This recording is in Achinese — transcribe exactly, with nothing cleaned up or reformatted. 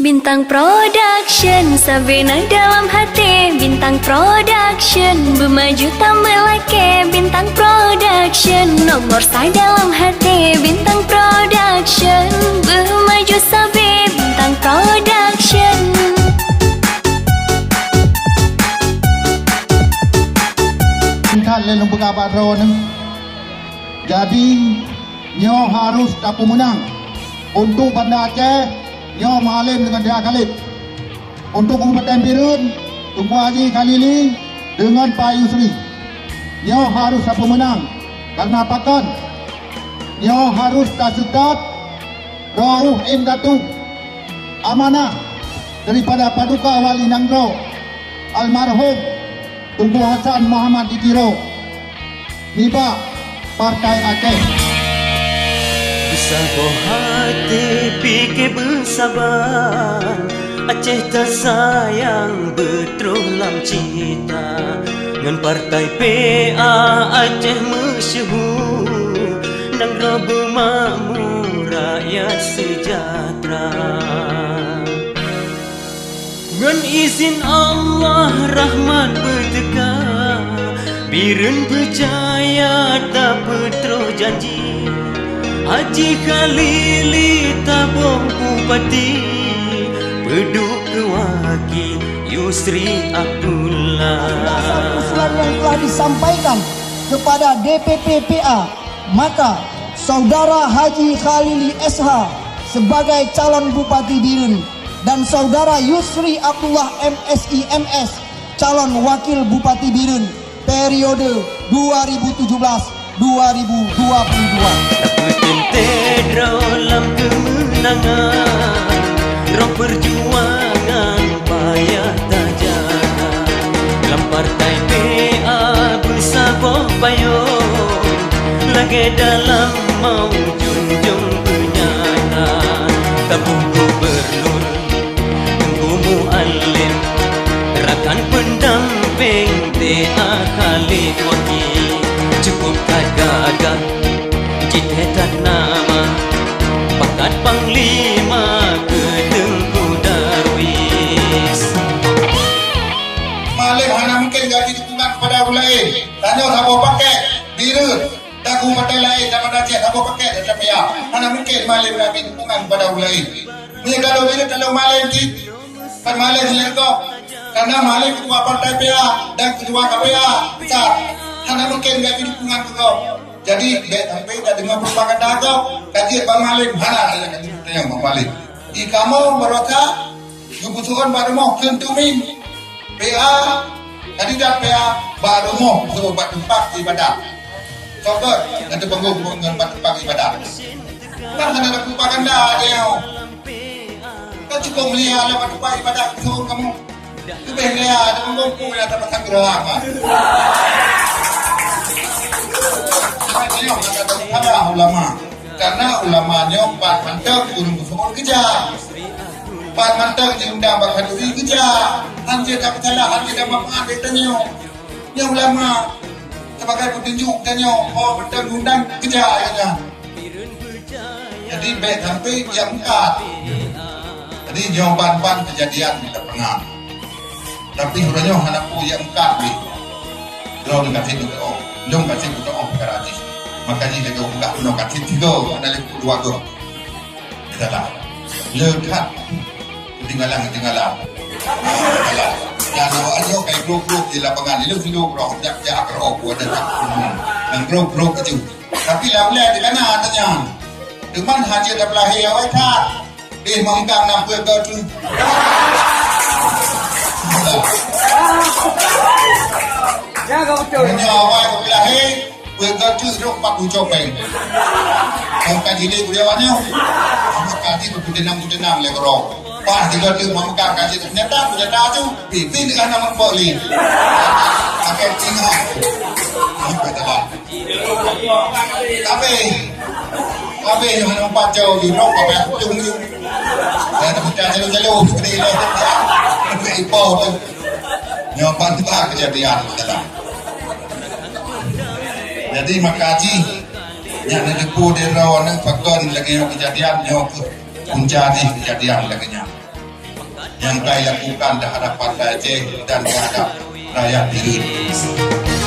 Bintang Production, sabe na dalam hati. Bintang Production, beumaju tameulakée. Bintang Production, nomor sa dalam hati. Bintang Production, beumaju sabe. Bintang Production. Singkat lé lôn peugah bak droeneuh. Jadi, nyoe harôh tapeumeunang. Untuk Banda Aceh, nyoe Meualem deungon Deha Khalid. Untuk Kabupaten Bireuen, Teungku Haji Khalili deungon Pak Yusri. Nyoe harôh tapeumeunang. Karena pakon? Nyoe harôh taseutôt roh indatu amanah daripada Paduka Wali Nanggroe, almarhum Teungku Hasan Muhammad di Tiro nibak Partai Aceh. Beusaboh até pike beusaba, Aceh tasayang beutroh lam cita. Ngon Partai P A Aceh meusyeuhu, nanggroe beumakmu rakyat seujahtra. Ngon izin Allah rahmat beuteuka, Bireuen beujaya tapeutroh janji. Haji Khalili tabong bupati, peuduek keu waki Yusri Abdullah. Atas dasar usulan yang telah disampaikan kepada D P P P A, maka Saudara Haji Khalili S H sebagai calon Bupati Bireuen dan Saudara Yusri Abdullah M Si M S, calon Wakil Bupati Bireuen periode dua ribu tujuh belas dua ribu dua puluh dua. Tapeuteun droe lam keumeunangan, roh peujuangan payah tajaga. Lam Partai P A beusaboh payong, lagée dalam mau junjung beunyata. Taboh gubernur Teungku Mualem, rakan peundampéng T A Khalid Waki, cukup that gagah jiteuh that nama, pakat panglima keu Teungku Darwis. Malem hana mungken gaki dukungan kepada ureueng laén. Tanyoe saboh pakét, Bireuen. Dagu maté laén dan maté saboh pakét dan tapi ya. Hana mungken Malem gaki dukungan kepada ureueng laén. Meunyoe kalau Bireuen kalau Malem cit, kan Malem nyang gob. Karena Malem ketua partai P A dan ketua K P A besar. Hana mungken gaki dukungan keu gob. Jadi, bék sampai tadeungoe propaganda gob. Ka jeuet bak Malem, hana saja ka jeuet tanyong bak Malem. Di kamoe baroesa, geupeusuon bak rumoh kheun tumin. P A, kandidat P A, bak rumoh peusuon bak teumpat ibadah. Sokot, dan teupeugah ngon bak teumpat ibadah. Kan hana ada propaganda ada yang. Kan cukup melihat lah bak teumpat ibadah peusuon kamoe. Leubeh lé ada meugumpôi atra pasang geurang, ah. Nyoe hana tasalah ulama. Karena ulama nyoe pat mantong ureueng peusuon keujah. Pat mantong jiundang bak khanduri keujah. Hanjeuet tasalah, hanjeuet tamanfaat dari tanyoe. Nyoe ulama sebagai peutunjuk tanyoe, oh, mantong diundang keujah ayah nyan. Jadi, bék sampai jak meukat. Jadi, nyoe ban-ban keujadian di lapangan. Tapi, uroe nyoe hana peue jak meukat lé. Droeneuh ka cit neutu'oh. Lôn ka cit neutu'oh peukara jih. Maka jih lagèe ulah unoe ka cit tiga, hana lé dua go. Kita dah. Le that keutinggalan-keutinggalan. Keutinggalan. Dan awak nyoe kai brok-brok di lapangan. Ilôn sidroe brok, jak-jak brok, buat dah tak. Dan brok-brok keu jih. Tapi lam ulèe teuka na tanyong. Teuma hana jeuet tapeulahé awai that. Eh, meungkang na peuet goe treuk. Meunyoe awai tapeulahé, peuet goe treuk rhot pat ucok péng. Meungkang jilé kuliah awak nyoe. Meungkang jih kuteunang-kuteunang lé keudroe. Pas tiga tu meungkang ka jih nyata, nyata tu. Pih, pih teuka na meurumpok lé. Akhé tinggai. Tapi, tapi nyoe hana meupaco jih, nyoe ka payah kutung jih. Ya, tapi tak jalo-jalo, seperti itu. Ipo tu. Nyoe ban bah kejadian dalam. Jadi, maka jih, nyan neuteupeu di droeneuh pakon lagèe nyoe kejadian, nyoe punca jih kejadian lagèe nyan. nyang ka ilakukan teuhadap Partai Aceh dan teuhadap rakyat Bireuen.